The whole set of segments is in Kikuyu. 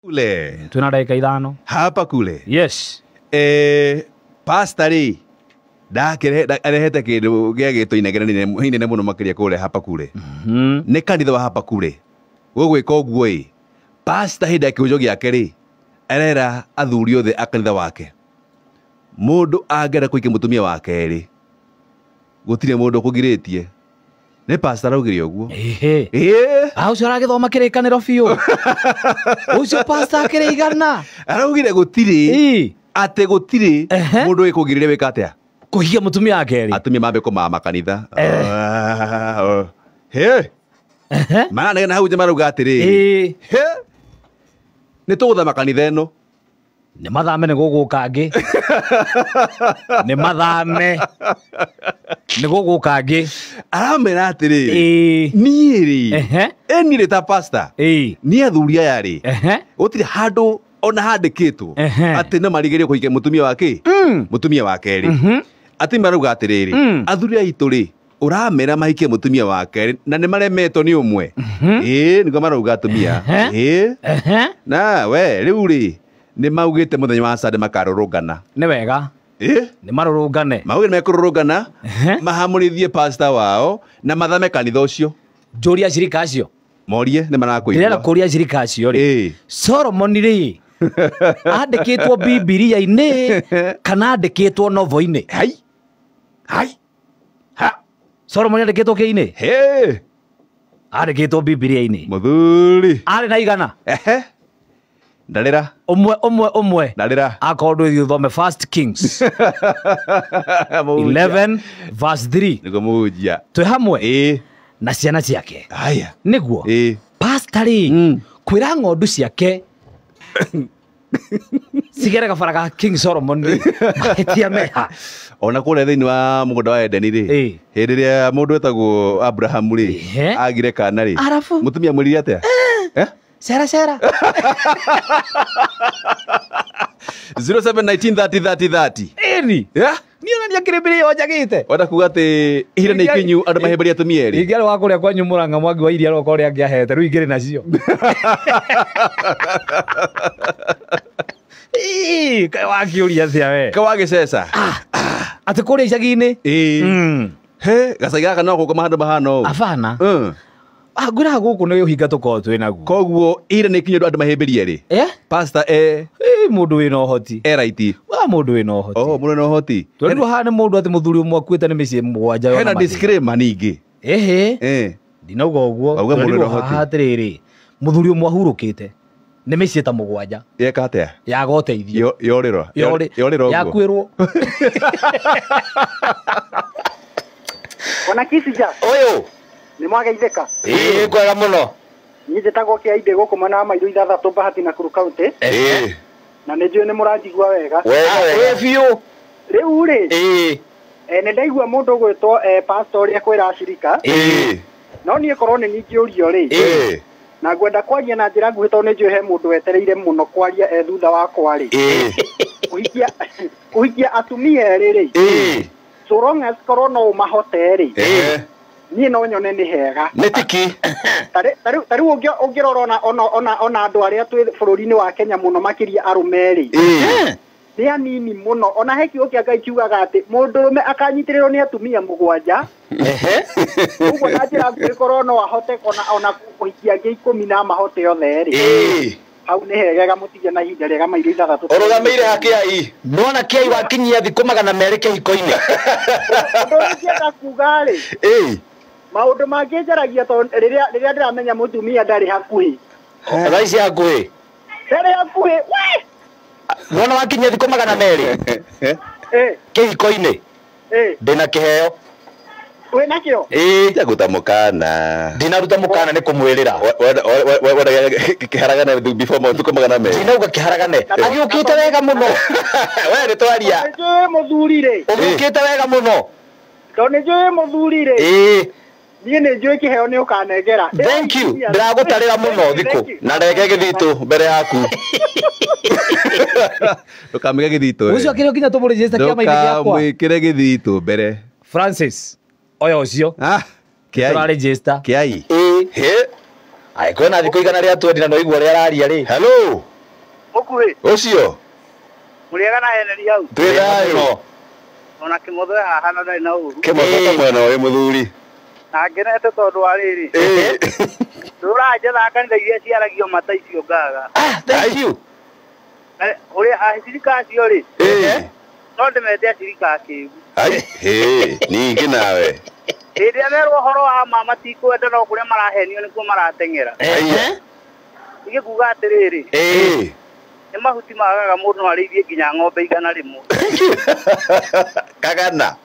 Kule. Twina ndagĩka 5. Hapa kule. Yes. Pastor rĩ arehete kĩndũ gĩa gĩtwo inegene inene mũno makĩria kũrĩa hapa kule. Nĩ kanitha wa hapa kule. Gũgwĩka ũguo ĩ. Pastor hĩndĩ ya kĩhunjio gĩake rĩ arera athuri othe a kanitha wake. Mũndũ angĩenda kũhikia mũtumia wa kerĩ gũtirĩ mũndũ ũkũgirĩtie. Nĩ pastor araugire ũguo. Ehe. Ĩĩ. Ah, ũcio aragĩthoma kĩrĩkanĩro biũ. Ũcio pastor akĩrĩ igana. Araugire gũtirĩ. Ĩĩ. Atĩ gũtirĩ Ehe. mũndũ wĩkũgirĩrĩria wĩka atĩa? Kũhikia mũtumia wa kerĩ. Atumia mambe kũmama kanitha. He. Ehe. Maranegena hau nja marauga atĩrĩrĩ. Ĩĩ. He. Nĩ tũgũthama kanitha ĩno. Nĩ mathame nĩ gũgũka angĩ. Nĩ mathame. Nĩ gũgũka angĩ. Aramera atĩrĩrĩ. Ĩĩ. Niĩ rĩ. Ehe. Ĩ niĩ rĩ ta pastor. Ĩĩ. Niĩ athuri aya rĩ. Ehe. Gũtirĩ handũ ona handĩkĩtwo Ehe. atĩ no marigĩrĩrie kũhikia mũtumia wa kĩ? Mũtumia wa kerĩ. Atĩ marauga atĩrĩrĩ, athuri aitũ rĩ, ũramera mahikie mũtumia wa kerĩ na nĩ maremetwo nĩ ũmwe. Ĩĩ, nĩguo marauga atumia. Ehe. Ĩĩ. Ehe. Na we rĩu rĩ nĩ maugĩte mũthenya wa Sunday makarũrũngana. Nĩ wega. Ĩĩ. Nĩ marũrũngane. Maugĩte mekũrũrũngana Ehe. mahamũrithie pastor wao na mathame kanitha ũcio. Njũria acirika acio. Morie nĩ Ndĩrenda marakũigua. kũria acirika acio rĩ. Ĩĩ. Solomon rĩ andĩkĩtwo Bibilia-inĩ kana andĩkĩtwo novo-inĩ? Hai. Hai. Ha. Solomon andĩkĩtwo kĩ-inĩ? He. Andĩkĩtwo Bibilia-inĩ. Mũthuri. Arĩ na igana. Ehe. Ndarĩra. Ũmwe ũmwe ũmwe. Ndarĩra. Akorwo ndũgĩthiĩ ũthome First Kings 11 verse 3. Nĩguo mũhunjia. Twĩ hamwe Ĩĩ. na ciana ciake. Haya. Nĩguo. Ĩĩ. Pastor rĩ kwĩra ng'ondu ciake cigere gabara ga King Solomon rĩ mahĩtia meha. Ona kũrĩa thĩinĩ wa mũgũnda wa Edeni rĩ Ĩĩ. hĩndĩ ĩrĩa mũndũ wetagwo Abraham rĩ Ehe. agire kana rĩ Arabu. mũtumia amwĩrire atĩa? Eh? Cera cera. 0719303030. Ĩni. Yeah? Niĩ ona ndiakĩrĩ mbere ĩyo njagĩte. Wenda kuga atĩ ihinda nĩ ikinyu andũ mahĩmbĩrie atumia erĩ. Ingĩarĩ wa kũrĩa kwanyu Mũrang'a Mwangi wa iria roka ũrĩa angĩahete rĩu ingĩrĩ nacio. Ĩĩ, kaĩ wakĩũria atĩa we? Ka wagĩceca. Atĩ kũrĩa icagi-inĩ? Ĩĩ. He, gacagi gaka no gũkoma handũ mahana ũũ. Abana. Ah, ngwĩraga gũkũ nĩ ũhinga tũkoragwo twĩ naguo. Koguo ihinda nĩ ikinyu andũ mahĩmbĩrie erĩ. Eh? Pastor e Ĩĩ, mũndũ wĩna ũhoti. e right. Wa mũndũ wĩna ũhoti. Oh, mũndũ wĩna ũhoti. Twerirwo haha nĩ mũndũ atĩ mũthuri ũmwe akuĩte nĩ mĩciĩ 7 Hena yona mathĩna. disclaimer ningĩ. Ĩhĩ. Eh. Ndinauga ũguo. Wauga mũndũ wĩna Twerirwo ũhoti. haha atĩrĩrĩ, mũthuri ũmwe ahurũkĩte nĩ mĩciĩ ta 7 Yeka atĩa? yaga ũteithio. Yorĩrwo. Yorĩrwo ũguo. Yakuĩrwo. Ona Kisija. Ũyũ. Nĩ mwageithĩka? Ĩĩ, kwega mũno. Niĩ njĩtagwo Kĩaindĩ gũkũ mwena wa Mairũ 6 Bahati Nakuru County. Ĩĩ. Na nĩ njũĩ nĩ mũranjigua wega. Wega wega. Ĩĩ biũ. Rĩu rĩ. Ĩĩ. Nĩ ndaigua mũndũ ũgwĩtwo pastor ũrĩa kwĩra acirika. Ĩĩ. No niĩ korwo nĩ ningĩũrio rĩ. Ĩĩ. Na ngwenda kwaria na njĩra nguhĩ tondũ nĩ njũĩ he mũndũ wetereire mũno kwaria e thutha wakwa rĩ. Ĩĩ. Kũhikia atumia erĩ rĩ. Ĩĩ. So long as korwo no ũmahote rĩ. Ĩĩ. Niĩ no nyone nĩ hega. Nĩ tiki. Ta rĩu ũngĩrora ona andũ arĩa twĩ bũrũri-inĩ wa Kenya mũno makĩria arũme rĩ. Ĩĩ. Nĩ anini mũno. Ona he kiugo kĩa Ngai kiugaga atĩ mũndũrũme akanyitĩrĩrwo nĩ atumia 7. Ehe. Ũguo na njĩra nguhĩ korwo no ahote ona kũhikia angĩ 10 na amahote othe rĩ. Ĩĩ. Hau nĩ hegega mũtige na ihinda rĩega mairũ 6. Ũrũgamĩire ha kĩai? Nĩwona kĩai wakinyia thikũ 200 kĩhiko-inĩ. Ũndũ ũrĩa ingĩenda kuga rĩ. Ĩĩ. Maũndũ mangĩ njaragia tondũ rĩrĩa ndĩramenya mũtumia ndarĩ hakuhĩ. Thaa ici hakuhĩ? Ndarĩ hakuhĩ. We! Nĩwona wakinyia thikũ 200? Ĩĩ. Kĩhiko-inĩ? Ĩĩ. Ndĩna kĩheo. Wĩna kĩo? Ĩĩ. Tiga gũta mũkana. Ndinaruta mũkana nĩ kũmwĩrĩra. Wenda kĩharagane before matukũ 200. Ndinauga kĩharagane. Agĩũkĩte wega mũno. We nĩ twaria. Nĩ njũĩ mũthuri rĩ. Ũgĩũkĩte wega mũno. Tondũ nĩ njũĩ mũthuri rĩ. Ĩĩ. Niĩ nĩ njũĩ kĩheo nĩ ũkanengera. Thank you. Ndĩragũtarĩra mũno thikũ. Na rege gĩthitũ mbere yaku. Ndũkamwĩke gĩthitũ. Ũcio akĩrĩ o nginya tũmũregister kĩama-inĩ gĩakwa. Ndũkamwĩkĩre gĩthitũ mbere. Francis. Oya ũcio. Ah, kĩai. Tũraregister. Kĩai. Ĩĩ. Hĩ. Ai, kwĩna thikũ 120 na no igua ũrĩa araria rĩ. Hello. Mũkuhĩ. Ũcio. Mũrĩega na Henry hau. Twĩ thayũ. Ona Kĩmotho e haha na ndarĩ na ũru. Kĩmotho ta mwena ũyũ mũthuri. Na ngenete tondũ wa rĩrĩ. Ndũranjetha kanitha iria ciaragio mata icio ngaga. Ah, thank you. Ũrĩa acirika acio rĩ. No ndĩmete acirika a kĩgu. Ai, hĩ, ningĩ nawe. Hĩndĩ ĩrĩa merwo ũhoro wa ma matikwenda no kũrĩa marahenio nĩkuo marateng'era. Ningĩ kuga atĩrĩrĩ. Nĩ mahuti magaga mũndũ no arĩithie nginya ng'ombe 100. Kagana.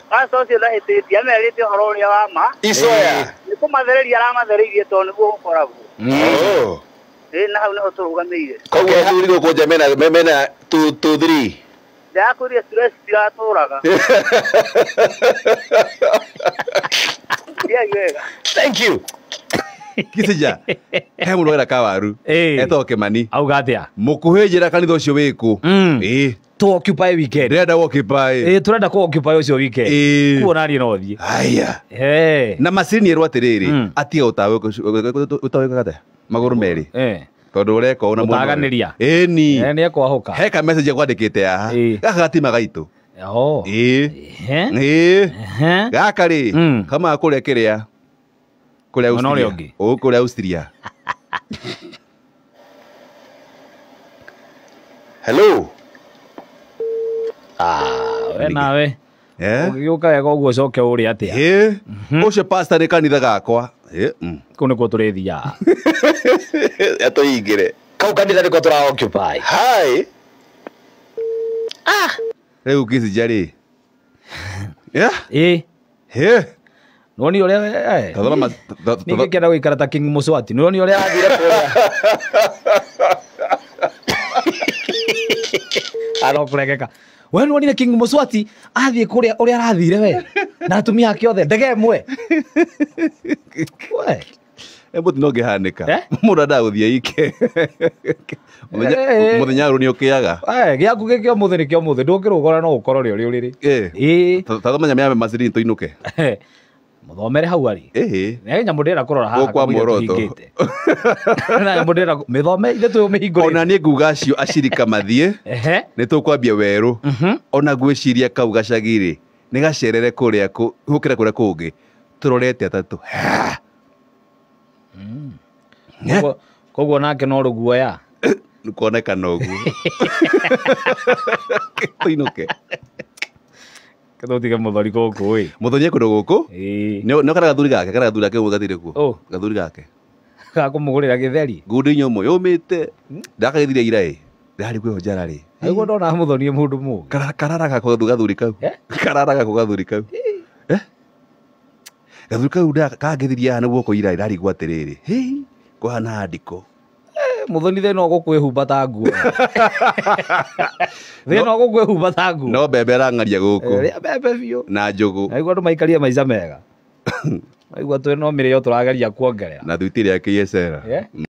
Pastor ũcio ndahĩtĩtie amerĩte ũhoro ũrĩa wa ma. Icoya. Nĩ kũmathereria aramathereirie tondũ nĩguo gũkoragwo. Ĩĩ na hau nĩho tũrũgamĩire. Koguo athuri gũkũ nja mena 2 2 3. Ndakwĩrire stress ciratũraga. Wega. Thank you. Kisija. He mũndũ wera kawaru. Etagwo Kĩmani. Auga atĩa? Mũkuhĩ njĩra kanitha ũcio wĩkũ. Ĩĩ. To occupy weekend. Ndĩrenda occupy. Ĩĩ tũrenda kũ occupy ũcio weekend. Ĩĩ. Kuo naniĩ no thiĩ. Aya. Eh. Na macini ĩrwo atĩrĩrĩ, atige ũtawĩkaga atĩa? Magũrũ merĩ. Tondũ ũreka ũna mũndũ. Gũtaganĩria. Ĩni. Nĩ ekwahũka. He ka message akwandĩkĩte haha. Gaka gatima gaitũ. Ĩĩ. Ĩĩ. Gaka rĩ, kamaga kũrĩa kĩrĩa. Kũrĩa Austria. Kũrĩa Austria. Hello. We nawe. Ũgĩũka wega ũguo ũcoke ũrĩe atĩa? Ũcio pastor nĩ kanitha gakwa. Kũu nĩkuo tũrĩthiaga. Atũingĩre. Kau kanitha nĩko tũra occupy. Hi. Rĩu Kisija rĩ. Ĩĩ. Hĩ. Nĩwonire ũrĩa ningĩ kĩenda gũikara ta King Muswati. Nĩwonire ũrĩa athire kũrĩa. Arokũregeka. We nĩwonire King Muswati athiĩ kũrĩa ũrĩa arathire we na atumia ake othe ndege ĩmwe. We. Mũtino ũngĩhanĩka. Mũndũ endaga gũthiĩ ike. Mũthenya ũrũ nĩ ũkĩaga. Gĩaku gĩkĩ ũmũthĩ nĩ kĩa ũmũthĩ ndũngĩrũgora no ũkorwo rĩ ũrĩ ũrĩrĩ. Ĩĩ. Ta thoma nyamũ ya macini tũinũke. Mũthomere hau arĩ. Nĩ nyamũ ndĩrenda kũrora haha Gũkwa muoroto. Na nyamũ ndĩrenda mĩthome ithe twĩ ũmĩhingũrĩte. Ona niĩ nguga acio acirika mathiĩ. Nĩ tũkwambia werũ. Ona ngwĩciria kau gacagi rĩ nĩ gacerere kũrĩa gũkĩra kũrĩa kũngĩ. Tũrorete atatũ. Koguo nake no rũguoya. Kuonekana ũguo. Tũinũke. Tũtige mũthoni gũkũ ĩ. Mũthoni e kũndũ gũkũ? Nĩ kana gathuri gake, kana gathuri gake ũguo gathire kuo. Gathuri gake. Gakũmũgũrĩra gĩtheri. Ngundi nyũmũ yũmĩte. Ndakagĩthire ira ĩ. Ndarĩ kwĩho njara rĩ. Nĩguo ndona mũthoni mũndũ mũgĩ. Kararaga kwa gathuri kau. Kararaga kwa gathuri kau. Gathuri kau kangĩthirie haha nĩguo ira ndarigwo atĩrĩrĩ. Hĩ, kũhana ndiko. Mũthoni thĩna ũgũkwĩhumba ta nguo. Thĩna ũgũkwĩhumba ta nguo. No mbembe arang'aria gũkũ. Rĩa mbembe biũ. Na njũgũ. Naigua andũ maikarie maica mega. Naigua twĩ no mĩrĩo tũrageria kuongerera. Na thuiti ĩrĩa KSL.